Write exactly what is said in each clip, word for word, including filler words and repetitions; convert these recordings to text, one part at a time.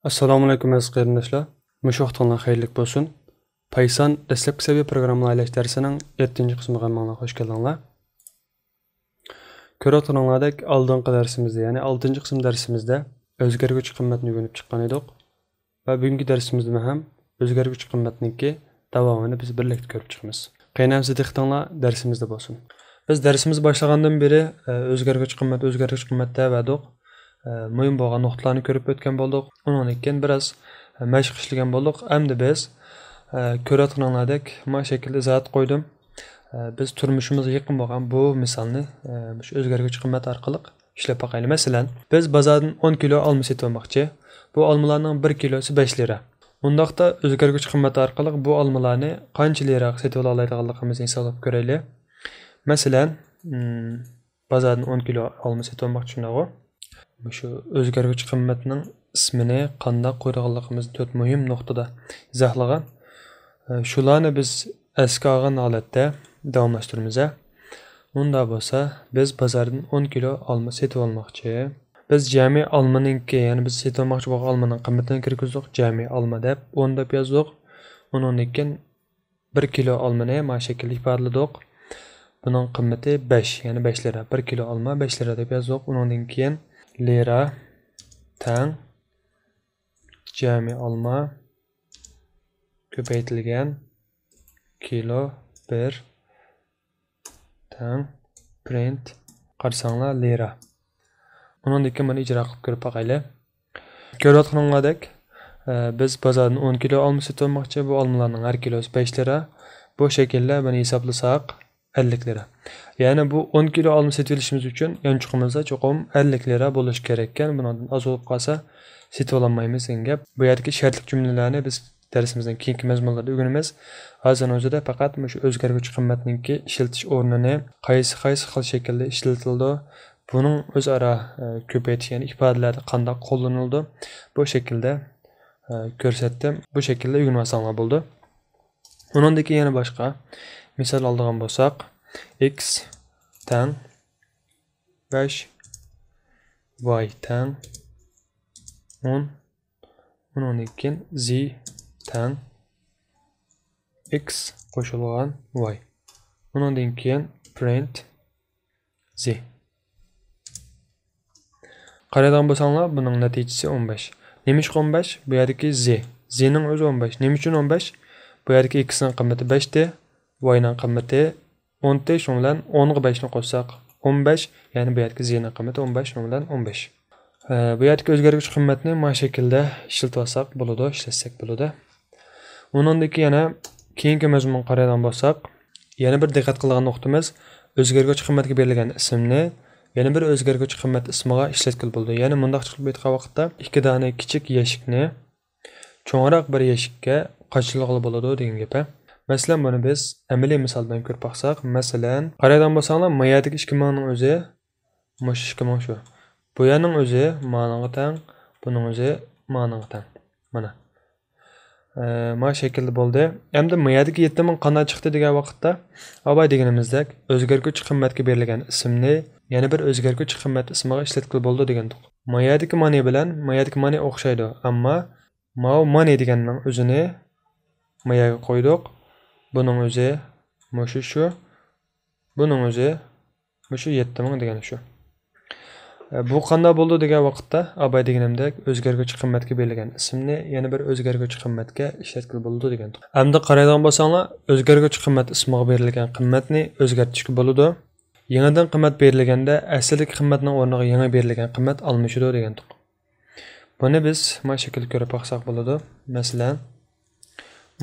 ئەسسالامۇئەلەيكۇم ئەزىز قېرىنداشلار. مۇشۇ ۋاقتىڭلار خەيرلىك بولسۇن. پايسان دەسلەپكى سەۋىيە پروگراممىلار ئىشلەش دەرسىنىڭ يەتتىنچى قىسمىغا ھەممىڭلار خوش كەلدىڭلار. كۆرۈۋاتقىنىڭلاردەك ئالدىنقى دەرسىمىزدە، يەنى ئالتىنچى قىسىم دەرسىمىزدە ئۆزگەرگۈچى قىممەتنى ئۆگىنىپ چىققان ئىدۇق. ۋە بۈگۈنكى دەرسىمىزدىمۇ ھەم ئۆزگەرگۈچى قىممەتنىڭكى داۋامىنى بىز بىرلىكتە كۆرۈپ چىقىمىز. قېنى ئەمسە دىققىتىڭلار دەرسىمىزدە بولسۇن. بىز دەرسىمىز باشلىغاندىن بېرى، ئە، ئۆزگەرگۈچى قىممەت، ئۆزگەرگۈچى قىممەت دەۋەردۇق. ئە، مۇھىم بولغان نۇقتىلارنى كۆرۈپ ئۆتكەن بولدۇق. ئۇنىڭدىن كېيىن بىراز، ئە، مەشىق ئىشلىگەن بولدۇق. ئەمدى بىز، ئە، كۆرۈۋاتقىنىڭلاردەك ما شەكىلدە ئىزاھات قويدۇم. ئە، بىز تۇرمۇشىمىزغا يېقىن بولغان بۇ مىسالنى، ئە، مۇشۇ ئۆزگەرگۈچى قىممەت ئارقىلىق ئىشلەپ باقايلى. مەسىلەن، بىز بازاردىن ئون كىلو ئالما سېتىۋالماقچى. بۇ ئالمىلارنىڭ بىر كىلوسى بەش لىرا. ئۇنداقتا ئۆزگەرگۈچى قىممەت ئارقىلىق بۇ ئالمىلارنى قانچە لىراغا سېتىۋالالايدىغانلىقىمىزنى ھېسابلاپ كۆرەيلى. مەسىلەن، ئىم، بازاردىن ئون كىلو ئالما سېتىۋالماقچى شۇنداقغۇ. مۇشۇ ئۆزگەرگۈچى قىممەتنىڭ ئىسمىنى قانداق قويىدىغانلىقىمىزنى تۆت مۇھىم نۇقتىدا ئىزاھلىغان. ئە، شۇلارنى بىز ئەسكە ئالغان ھالەتتە داۋاملاشتۇرىمىز، ھە. ئۇنداق بولسا، بىز بازاردىن ئون كىلو ئالما سېتىۋالماقچى. بىز جەمئىي ئالمىنىڭكى، يەنى بىز سېتىۋالماقچى بولغان ئالمىنىڭ قىممىتىنى كىرگۈزدۇق. جەمئىي ئالما دەپ ئون دەپ يازدۇق. ئۇنىڭدىن كېيىن بىر كىلو ئالمىنى ما شەكىلدە ئىپادىلىدۇق. بۇنىڭ قىممىتى بەش، يەنى بەش لىرا. بىر كىلو ئالما بەش لىرا دەپ يازدۇق. ئۇنىڭدىن كېيىن لىرا تەڭ جەمئىي ئالما كۆپەيتىلگەن كىلو بىر تەڭ پرىنت قارىساڭلار لىرا. ئۇنىڭدىن كېيىن بۇنى ئىجرا قىلىپ كۆرۈپ باقايلى. كۆرۈۋاتقىنىڭلاردەك، ئە، بىز بازاردىن ئون كىلو ئالما سېتىۋالماقچى. بۇ ئالمىلارنىڭ ھەر كىلوسى بەش لىرا. بۇ شەكىلدە بۇنى ھېسابلىساق، ئەللىك لىرا. يەنى بۇ ئون كىلو ئالما سېتىۋېلىشىمىز ئۈچۈن يانچۇقىمىزدا چوقۇم ئەللىك لىرا بولۇشى كېرەككەن. بۇنىڭدىن ئاز بولۇپ قالسا، سېتىۋالالمايمىز دېگەن گەپ. بۇ يەردىكى شەرتلىك جۈملىلەرنى بىز دەرسىمىزنىڭ كېيىنكى مەزمۇنلىرىدا ئۆگىنىمىز. ھازىرنىڭ ئۆزىدە پەقەت مۇشۇ ئۆزگەرگۈچى قىممەتنىڭكى ئىشلىتىش ئورنىنى، قايسى، قايسى خىل شەكىلدە ئىشلىتىلىدۇ، بۇنىڭ ئۆزئارا، ئە، كۆپەيتىش، يەنى ئىپادىلەردە قانداق قوللىنىلىدۇ، بۇ شەكىلدە، ئە، كۆرسەتتىم. بۇ شەكىلدە ئۆگىنىۋالساڭلار بولىدۇ. ئۇنىڭدىن كېيىن يەنە باشقا مىسال ئالىدىغان بولساق، ئىكس تەڭ بەش، ۋاي تەڭ ئون، ئۇنىڭدىن كېيىن زى تەڭ ئىكس قوشۇلغان ۋاي. ئۇنىڭدىن كېيىن پرىنت زى. قارايدىغان بولساڭلار، بۇنىڭ نەتىجىسى ئون بەش. نېمىشقا ئون بەش؟ بۇ يەردىكى زى. زىنىڭ ئۆزى ئون بەش. نېمە ئۈچۈن ئون بەش؟ بۇ يەردىكى ئىكسنىڭ قىممىتى بەشتى، ۋاينىڭ قىممىتى ئونتى، شۇنىڭ بىلەن ئونغا بەشنى قوشساق ئون بەش، يەنى بۇ يەردىكى زىنىڭ قىممىتى ئون بەش، شۇنىڭ بىلەن ئون بەش. ئە، بۇ يەردىكى ئۆزگەرگۈچى قىممەتنى ما شەكىلدە ئىشلىتىۋالساق بولىدۇ، ئىشلەتسەك بولىدۇ. ئۇنىڭدىكى يەنە كېيىنكى مەزمۇنغا قارايدىغان بولساق، يەنە بىر دىققەت قىلىدىغان نۇقتىمىز، ئۆزگەرگۈچى قىممەتكە بېرىلگەن ئىسىمنى يەنە بىر ئۆزگەرگۈچى قىممەت ئىسمىغا ئىشلەتكىلى بولىدۇ. يەنى مۇنداقچە قىلىپ ئېيتقان ۋاقىتتا، ئىككى دانە كىچىك يەشىكنى چوڭراق بىر يەشىككە قاچىلىغىلى بولىدۇ دېگەن گەپ، ھە. مەسىلەن، بۇنى بىز ئەمەلىي مىسال بىلەن كۆرۈپ باقساق، مەسىلەن، قارايدىغان بولساڭلار، ما يەردىكى ئىككى مىڭنىڭ ئۆزى مۇشۇ ئىككى مىڭ شۇ. بۇ يەرنىڭ ئۆزى مانىڭغا تەڭ، بۇنىڭ ئۆزى مانىڭغا تەڭ. مانا. ئە، ما شەكىلدە بولدى. ئەمدى ما يەردىكى يەتتە مىڭ قانداق چىقتى دېگەن ۋاقىتتا، ئاۋۋال دېگىنىمىزدەك، ئۆزگەرگۈچى قىممەتكە بېرىلگەن ئىسىمنى يەنە بىر ئۆزگەرگۈچى قىممەت ئىسمىغا ئىشلەتكىلى بولىدۇ دېگەنتۇق. ما يەردىكى مانى بىلەن ما يەردىكى مانى ئوخشايدۇ، ئەمما ماۋۇ مانى دېگەننىڭ ئۆزىنى ما يەرگە قويدۇق. بۇنىڭ ئۆزى مۇشۇ شۇ. بۇنىڭ ئۆزى مۇشۇ يەتتە مىڭ دېگەن شۇ. ئە، بۇ قانداق بولىدۇ دېگەن ۋاقىتتا، ئاۋۋال دېگىنىمدەك، ئۆزگەرگۈچى قىممەتكە بېرىلگەن ئىسىمنى يەنە بىر ئۆزگەرگۈچى قىممەتكە ئىشلەتكىلى بولىدۇ دېگەنتۇق. ئەمدى قارايدىغان بولساڭلار، ئۆزگەرگۈچى قىممەت ئىسمىغا بېرىلگەن قىممەتنى ئۆزگەرتىشكە بولىدۇ. يېڭىدىن قىممەت بېرىلگەندە، ئەسلىدىكى قىممەتنىڭ ئورنىغا يېڭى بېرىلگەن قىممەت ئالمىشىدۇ دېگەنتۇق. بۇنى بىز ما شەكىلدە كۆرۈپ باقساق بولىدۇ. مەسىلەن،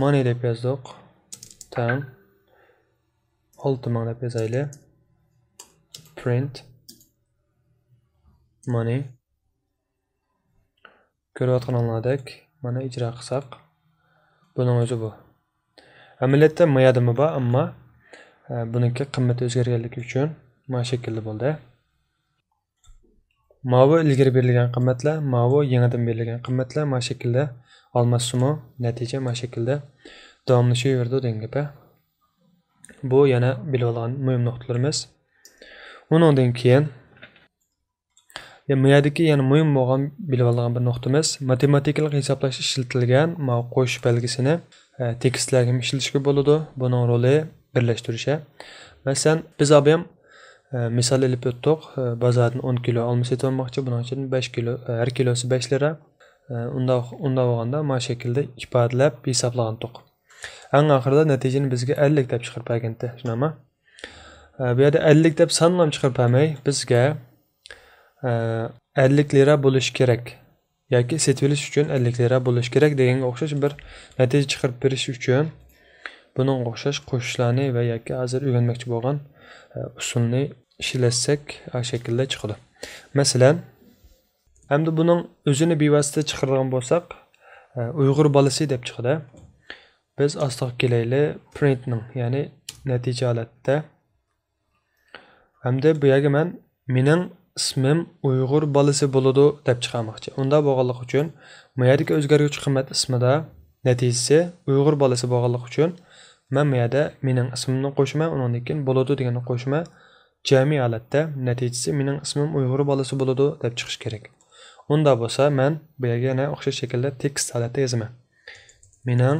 مانى دەپ يازدۇق. تەڭ ئالتە مىڭ دەپ يازايلى. پرىنت مانى. كۆرۈۋاتقىنىڭلاردەك، مانا ئىجرا قىلساق، بۇنىڭ ئۆزى بۇ. ئەمەلىيەتتە ما يەردىمۇ بار، ئەمما، ئە، بۇنىڭكى قىممىتى ئۆزگەرگەنلىكى ئۈچۈن ما شەكىلدە بولدى. ماۋۇ ئىلگىرى بېرىلگەن قىممەتلەر، ماۋۇ يېڭىدىن بېرىلگەن قىممەتلەر ما شەكىلدە ئالماشسىمۇ، نەتىجە ما شەكىلدە داۋاملىشىۋېرىدۇ دېگەن گەپ، ھە. بۇ يەنە بىلىۋالغان مۇھىم نۇقتىلىرىمىز. ئۇنىڭدىن كېيىن يا، ما يەردىكى يەنە مۇھىم بولغان، بىلىۋالغان بىر نۇقتىمىز، ماتېماتىكىلىق ھېسابلاشتا ئىشلىتىلگەن ما قوشۇش بەلگىسىنى، ئە، تېكىستلەرگىمۇ ئىشلىتىشكە بولىدۇ. بۇنىڭ رولى بىرلەشتۈرۈش. مەسىلەن، بىز ئابىيام، ئە، مىسال ئېلىپ ئۆتتۇق. ئە، بازاردىن ئون كىلو ئالما سېتىۋالماقچى، بۇنىڭ ئۈچۈن بەش كىلو، ئە، ھەر كىلوسى بەش لىرا. ئە، ئۇنداق، ئۇنداق بولغاندا ما شەكىلدە ئىپادىلەپ ھېسابلىغانتۇق. ئەڭ ئاخىرىدا نەتىجىنى بىزگە ئەللىك دەپ چىقىرىپ بەرگەنتى، شۇنداقمۇ؟ ئە، بۇ يەردە ئەللىك دەپ سانلام چىقىرىپ بەرمەي، بىزگە، ئە، ئەللىك لىرا بولۇشى كېرەك ياكى سېتىۋېلىش ئۈچۈن ئەللىك لىرا بولۇشى كېرەك دېگەنگە ئوخشاش بىر نەتىجە چىقىرىپ بېرىش ئۈچۈن بۇنىڭغا ئوخشاش قوشۇشلارنى ۋە ياكى ھازىر ئۆگەنمەكچى بولغان، ئە، ئۇسۇلنى ئىشلەتسەك، ئاشۇ شەكىلدە چىقىدۇ. مەسىلەن، ئەمدى بۇنىڭ ئۆزىنى بىۋاسىتە چىقىرىدىغان بولساق، ئە، ئۇيغۇر بالىسى دەپ چىقىدۇ. بىز ئاستىغا كېلەيلى، پرىنتنىڭ، يەنى نەتىجە ھالەتتە. ئەمدى بۇ يەرگە مەن «مېنىڭ ئىسمىم ئۇيغۇر بالىسى بولىدۇ» دەپ چىقارماقچى. ئۇنداق بولغانلىقى ئۈچۈن، ما يەردىكى ئۆزگەرگۈچى قىممەت ئىسمىدا نەتىجىسى ئۇيغۇر بالىسى بولغانلىقى ئۈچۈن، مەن ما يەردە «مېنىڭ ئىسمىمنى» قوشىمەن، ئۇنىڭدىن كېيىن «بولىدۇ» دېگەننى قوشىمەن. جەمئىي ھالەتتە نەتىجىسى «مېنىڭ ئىسمىم ئۇيغۇر بالىسى بولىدۇ» دەپ چىقىشى كېرەك. ئۇنداق بولسا، مەن بۇ يەرگە يەنە ئوخشاش شەكىلدە تېكىست ھالەتتە يازىمەن. «مېنىڭ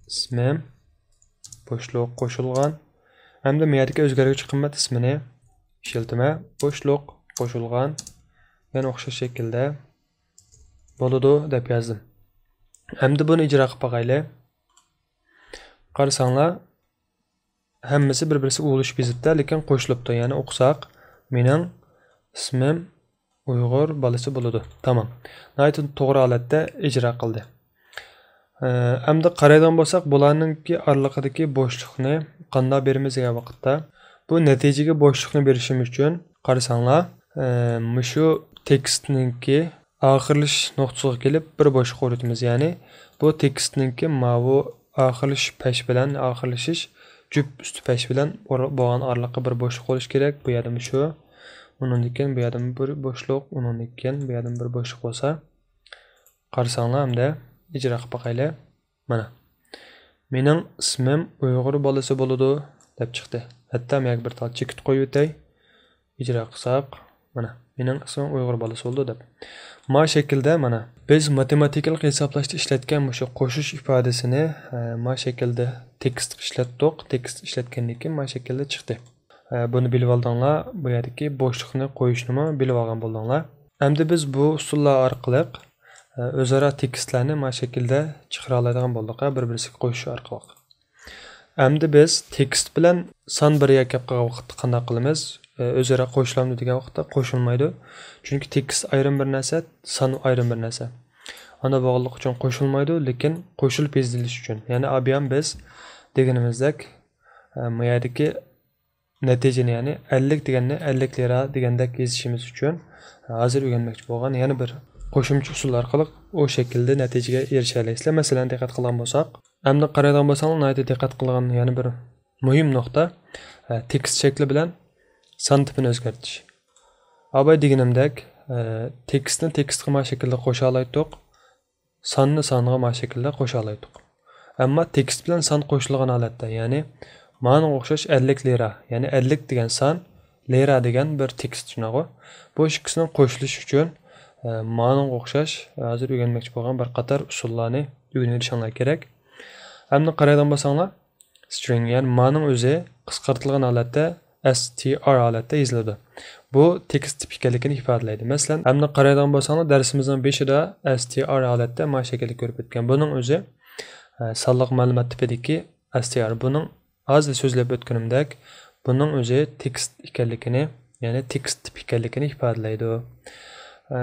ئىسمىم» بوشلۇق قوشۇلغان. ئەمدى ما يەردىكى ئۆزگەرگۈچى قىممەت ئىسمىنى ئىشلىتىمەن. بوشلۇق قوشۇلغان. يەنە ئوخشاش شەكىلدە «بولىدۇ» دەپ يازدىم. ئەمدى بۇنى ئىجرا قىلىپ باقايلى. قارىساڭلار، ھەممىسى بىر-بىرسىگە ئۇلىشىپ يېزىپتۇ، لېكىن قوشۇلۇپتۇ. يەنى ئوقۇساق، «مېنىڭ ئىسمىم ئۇيغۇر بالىسى بولىدۇ». تامام. ناھايىتى توغرا ھالەتتە ئىجرا قىلدى. ئە، ئەمدى قارايدىغان بولساق، بۇلارنىڭكى ئارىلىقىدىكى بوشلۇقنى قانداق بېرىمىز دېگەن ۋاقىتتا، بۇ نەتىجىگە بوشلۇقنى بېرىشىم ئۈچۈن، قارىساڭلار، ئە، مۇشۇ تېكىستنىڭكى ئاخىرلىشىش نۇقتىسىغا كېلىپ، بىر بوشلۇق ئورنىتىمىز. يەنى بۇ تېكىستنىڭكى ماۋۇ ئاخىرلىشىش پەش بىلەن، ئاخىرلىشىش جۈپ ئۈستى پەش بىلەن ئور-، بولغان ئارىلىققا بىر بوشلۇق بولۇشى كېرەك. بۇ يەردىمۇ شۇ. ئۇنىڭدىن كېيىن بۇ يەردىمۇ بىر بوشلۇق، ئۇنىڭدىن كېيىن بۇ يەردىمۇ بىر بوشلۇق بولسا، قارىساڭلار، ئەمدى ئىجرا قىلىپ باقايلى. مانا، «مېنىڭ ئىسمىم ئۇيغۇر بالىسى بولىدۇ» دەپ چىقتى. ھەتتا مەن بىر تال چېكىت قويۇۋېتەي. ئىجرا قىلساق، مانا، «مېنىڭ ئىسمىم ئۇيغۇر بالىسى بولىدۇ» دەپ. ما شەكىلدە، مانا، بىز ماتېماتىكىلىق ھېسابلاشتا ئىشلەتكەن مۇشۇ قوشۇش ئىپادىسىنى، ئە، ما شەكىلدە تېكىستقا ئىشلەتتۇق. تېكىست ئىشلەتكەندىن كېيىن ما شەكىلدە چىقتى. ئە، بۇنى بىلىۋالدىڭلار، بۇ يەردىكى بوشلۇقنى قويۇشنىمۇ بىلىۋالغان بولدۇڭلار. ئەمدى بىز بۇ ئۇسۇللار ئارقىلىق، ئە، ئۆزئارا تېكىستلەرنى ما شەكىلدە چىقىرالايدىغان بولدۇق، ھە، بىر-بىرسىگە قوشۇش ئارقىلىق. ئەمدى بىز تېكىست بىلەن سان بىر يەرگە كەپ قالغان ۋاقىتتا قانداق قىلىمىز؟ ئە، ئۆزئارا قوشۇلامدۇ دېگەن ۋاقىتتا قوشۇلمايدۇ. چۈنكى تېكىست ئايرىم بىر نەرسە، سان ئايرىم بىر نەرسە. ئانداق بولغانلىقى ئۈچۈن قوشۇلمايدۇ، لېكىن قوشۇلۇپ يېزىلىشى ئۈچۈن. يەنى ئابىيان بىز دېگىنىمىزدەك، ئە، ما يەردىكى نەتىجىنى، يەنى ئەللىك دېگەننى ئەللىك لىرا دېگەندەك يېزىشىمىز ئۈچۈن، ھازىر ئۆگەنمەكچى بولغان يەنە بىر قوشۇمچە ئۇسۇل ئارقىلىق ئۇ شەكىلدە نەتىجىگە ئېرىشەلەيسىلەر. مەسىلەن، دىققەت قىلغان بولساق، ئەمدى قارايدىغان بولساڭلار، ناھايىتى دىققەت قىلغان يەنە بىر مۇھىم نۇقتا، ئە، تېكىست شەكلى بىلەن سان تىپىنى ئۆزگەرتىش. ئاباي دېگىنىمدەك، ئە، تېكىستنى تېكىستقا ما شەكىلدە قوشالايتتۇق. ساننى سانغا ما شەكىلدە قوشالايتتۇق. ئەمما تېكىست بىلەن سان قوشۇلغان ھالەتتە، يەنى مانىڭغا ئوخشاش ئەللىك لىرا، يەنى ئەللىك دېگەن سان، لىرا دېگەن بىر تېكىست، شۇنداقغۇ؟ بۇ ئىككىسىنىڭ قوشۇلۇشى ئۈچۈن، ئە، مانىڭغا ئوخشاش ھازىر ئۆگەنمەكچى بولغان بىر قاتار ئۇسۇللارنى ئۆگىنىۋېلىشىڭلار كېرەك. ئەمدى قارايدىغان بولساڭلار، سترىڭ، يەنى مانىڭ ئۆزى قىسقارتىلغان ھالەتتە، ئەس تى ئار ھالەتتە يېزىلىدۇ. بۇ تېكىست تىپى ئىكەنلىكىنى ئىپادىلەيدۇ. مەسىلەن، ئەمدى قارايدىغان بولساڭلار، دەرسىمىزنىڭ بېشىدا ئەس تى ئار ھالەتتە ما شەكىلدە كۆرۈپ ئۆتكەن. بۇنىڭ ئۆزى، ئە، سانلىق مەلۇمات تىپىدىكى ئەس تى ئار. بۇنىڭ ھازىر سۆزلەپ ئۆتكىنىمدەك، بۇنىڭ ئۆزى تېكىست ئىكەنلىكىنى، يەنى تېكىست تىپى ئىكەنلىكىنى ئىپادىلەيدۇ. ئە،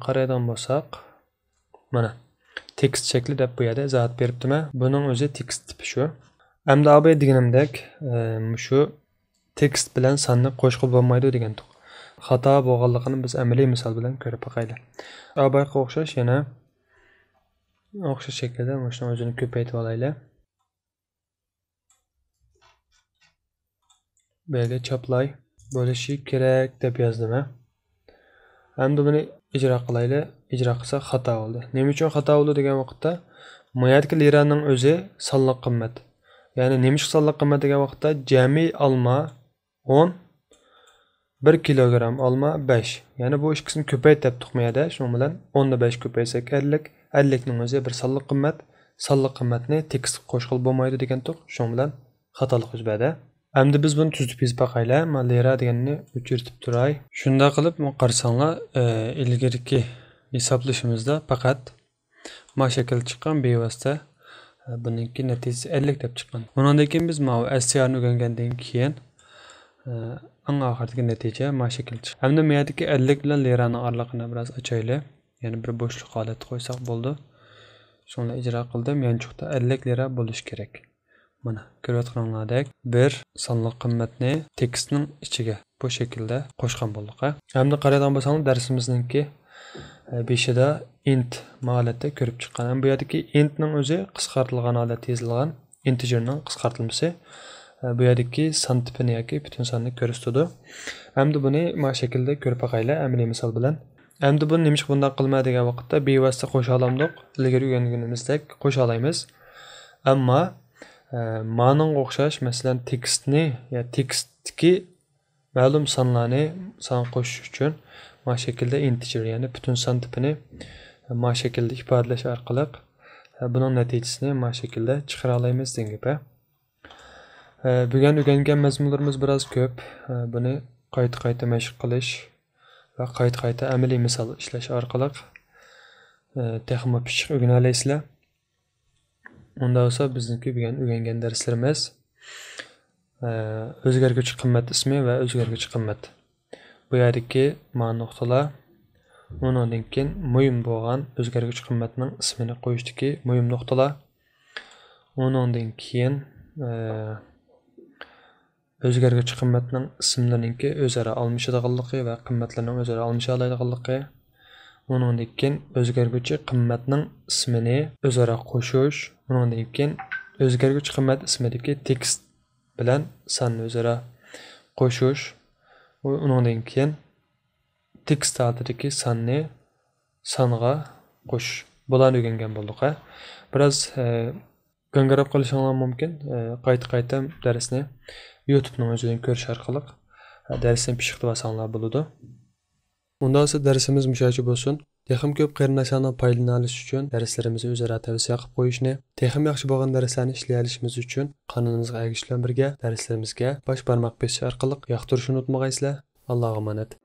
قارايدىغان بولساق، مانا، تېكىست شەكلى دەپ بۇ يەردە ئىزاھات بېرىپتىمەن. بۇنىڭ ئۆزى تېكىست تىپى شۇ. ئەمدى ئاباي دېگىنىمدەك، ئە، مۇشۇ تېكىست بىلەن ساننى قوشقىلى بولمايدۇ دېگەنتۇق. خاتا بولغانلىقىنى بىز ئەمەلىي مىسال بىلەن كۆرۈپ باقايلى. ئابايغا ئوخشاش يەنە ئوخشاش شەكىلدە مۇشۇنىڭ ئۆزىنى كۆپەيتىۋالايلى. بۇ يەرگە چاپلاي. بولۇشى كېرەك دەپ يازدىم، ھە. ئەمدى بۇنى ئىجرا قىلايلى. ئىجرا قىلساق خاتا بولدى. نېمە ئۈچۈن خاتا بولدى دېگەن ۋاقىتتا، ما يەردىكى لىرانىڭ ئۆزى سانلىق قىممەت. يەنى نېمىشقا سانلىق قىممەت دېگەن ۋاقىتتا، جەمئىي ئالما ئون، بىر كىلوگرام ئالما بەش. يەنى بۇ ئىككىسىنى كۆپەيت دەپتۇقمۇ يەردە؟ شۇنىڭ بىلەن ئوننى بەشكە كۆپەيتسەك ئەللىك. ئەللىكنىڭ ئۆزى بىر سانلىق قىممەت. سانلىق قىممەتنى تېكىستقا قوشقىلى بولمايدۇ دېگەنتۇق. شۇنىڭ بىلەن خاتالىق يۈز بەردى. ئەمدى بىز بۇنى تۈزىتىپ يېزىپ باقايلى. مانا لىرا دېگەننى ئۆچۈرتۈپ تۇراي. شۇنداق قىلىپ، مانا قارىساڭلار، ئە، ئىلگىرىكى ھېسابلىشىمىزدا پەقەت ما شەكىلدە چىققان بىۋاسىتە، ئە، بۇنىڭكى نەتىجىسى ئەللىك دەپ چىققان. ئۇنىڭدىن كېيىن بىز ماۋۇ ئەس تى ئارنى ئۆگەنگەندىن كېيىن، ئە، ئەڭ ئاخىرىدىكى نەتىجە ما شەكىلدە چىققان. ئەمدى ما يەردىكى ئەللىك بىلەن لىرانىڭ ئارىلىقىنى بىراز ئاچايلى. يەنە بىر بوشلۇق ھالەتتە قويساق بولىدۇ. شۇڭلار ئىجرا قىلدىم. يانچۇقتا ئەللىك لىرا بولۇشى كېرەك. مانا، كۆرۈۋاتقىنىڭلاردەك بىر سانلىق قىممەتنى تېكىستنىڭ ئىچىگە بۇ شەكىلدە قوشقان بولدۇق، ھە. ئەمدى قارايدىغان بولساڭلار، دەرسىمىزنىڭكى، ئە، بېشىدا ئىنت ما ھالەتتە كۆرۈپ چىققان. ھەم بۇ يەردىكى ئىنتنىڭ ئۆزى قىسقارتىلغان ھالەتتە يېزىلغان، ئىنتېجېرنىڭ قىسقارتىلمىسى. ئە، بۇ يەردىكى سان تىپىنى ياكى پۈتۈن ساننى كۆرسىتىدۇ. ئەمدى بۇنى ما شەكىلدە كۆرۈپ باقايلى، ئەمەلىي مىسال بىلەن. ئەمدى بۇنى نېمىشقا بۇنداق قىلما دېگەن ۋاقىتتا، بىۋاسىتە قوشالايمىز، ئىلگىرى ئۆگەنگىنىمىزدەك قوشالايمىز. ئەمما، ئە، مانىڭغا ئوخشاش، مەسىلەن، تېكىستنى، يا تېكىستتىكى مەلۇم سانلارنى سانغا قوشۇش ئۈچۈن ما شەكىلدە ئىنتېجېر، يەنى پۈتۈن سان تىپىنى ما شەكىلدە ئىپادىلەش ئارقىلىق، ئە، بۇنىڭ نەتىجىسىنى ما شەكىلدە چىقىرالايمىز دېگەن گەپ، ھە. ئە، بۈگۈن ئۆگەنگەن مەزمۇنلىرىمىز بىراز كۆپ. ئە، بۇنى قايتا-قايتا مەشىق قىلىش ۋە قايتا-قايتا ئەمەلىي مىسال ئىشلەش ئارقىلىق، ئە، تېخىمۇ پىششىق ئۆگىنەلەيسىلەر. ئۇنداق بولسا بىزنىڭكى بۈگۈن ئۆگەنگەن دەرسلىرىمىز، ئە، ئۆزگەرگۈچى قىممەت ئىسمى ۋە ئۆزگەرگۈچى قىممەت. بۇ يەردىكى ما نۇقتىلار، ئۇنىڭدىن كېيىن مۇھىم بولغان ئۆزگەرگۈچى قىممەتنىڭ ئىسمىنى قويۇشتىكى مۇھىم نۇقتىلار. ئۇنىڭدىن كېيىن، ئە، ئۆزگەرگۈچى قىممەتنىڭ ئىسىملىرىنىڭكى ئۆزئارا ئالمىشىدىغانلىقى ۋە قىممەتلىرىنىڭ ئۆزئارا ئالمىشالايدىغانلىقى. ئۇنىڭدىن كېيىن ئۆزگەرگۈچى قىممەتنىڭ ئىسمىنى ئۆزئارا قوشۇش. ئۇنىڭدىن كېيىن ئۆزگەرگۈچى قىممەت ئىسمىدىكى تېكىست بىلەن ساننى ئۆزئارا قوشۇش. ئۇ-، ئۇنىڭدىن كېيىن تېكىست ھالىتىدىكى ساننى سانغا قوشۇش. بۇلارنى ئۆگەنگەن بولدۇق، ھە. بىراز، ئە، گاڭگىراپ قېلىشىڭلار مۇمكىن. ئە، قايتا-قايتا دەرسنى يۇتۇبنىڭ ئۆزىدىن كۆرۈش ئارقىلىق، ئە، دەرسنى پىششىقلاۋالساڭلار بولىدۇ. ئۇنداق بولسا دەرسىمىز مۇشۇ يەرچە بولسۇن. تېخىمۇ كۆپ قېرىنداشلارنىڭ پايدىلىنالىشى ئۈچۈن دەرسلىرىمىزنى ئۆزئارا تەۋسىيە قىلىپ قويۇشنى، تېخىمۇ ياخشى بولغان دەرسلەرنى ئىشلىيەلىشىمىز ئۈچۈن قانىلىمىزغا ئەگىشىش بىلەن بىرگە دەرسلىرىمىزگە باش بارماق بېسىش ئارقىلىق ياقتۇرۇشنى ئۇنتۇمىغايسىلەر. ئاللاغا ئامانەت.